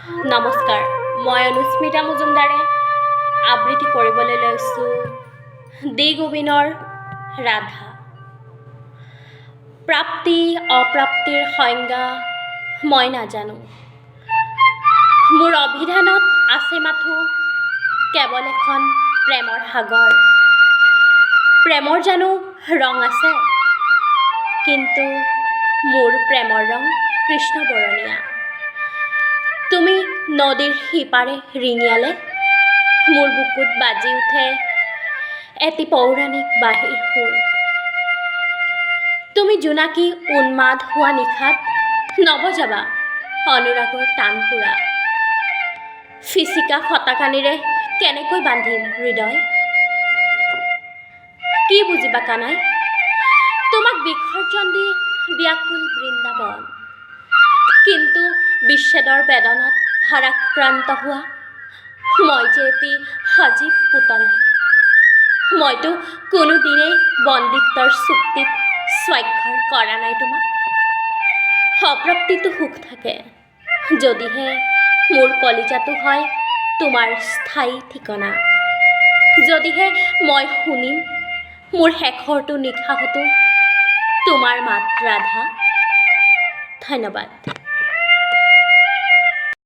নমস্কাৰ, মই অনুস্মিতা মজুমদাৰে আবৃত্তি কৰিবলৈ লৈছোঁ ডি গোবিনৰ ৰাধা। প্ৰাপ্তি অপ্ৰাপ্তিৰ সংজ্ঞা মই নাজানো। মোৰ অভিধানত আছে মাথোঁ কেৱল এখন প্ৰেমৰ সাগৰ। প্ৰেমৰ জানো ৰং আছে? কিন্তু মোৰ প্ৰেমৰ ৰং কৃষ্ণবৰণীয়া। তুমি নদীৰ সিপাৰে ৰিঙিয়ালে মোৰ বুকুত বাজি উঠে এটি পৌৰাণিক বাঁহীৰ সুৰ। তুমি জোনাকী উন্মাদ হোৱা নিশাত নবজাবা অনুৰাগৰ তানপুৰা। ফিচিকা ফটাকানিৰে কেনেকৈ বান্ধিম হৃদয়? কি বুজিবা কানাই, তোমাক বিসৰ্জন দি ব্যাকুল বৃন্দাবন। কিন্তু বিচ্ছেদৰ বেদনাত ভাৰাক্ৰান্ত হোৱা মই যে এটি সজীৱ পুতলা। মইতো কোনোদিনেই বন্দীত্বৰ চুক্তিত স্বাক্ষৰ কৰা নাই তোমাক। অপ্ৰাপ্তিতো সুখ থাকে, যদিহে মোৰ কলিজাটো হয় তোমাৰ স্থায়ী ঠিকনা, যদিহে মই শুনিম মোৰ শেষৰটো নিশাহতো তোমাৰ মাত, ৰাধা। ধন্যবাদ।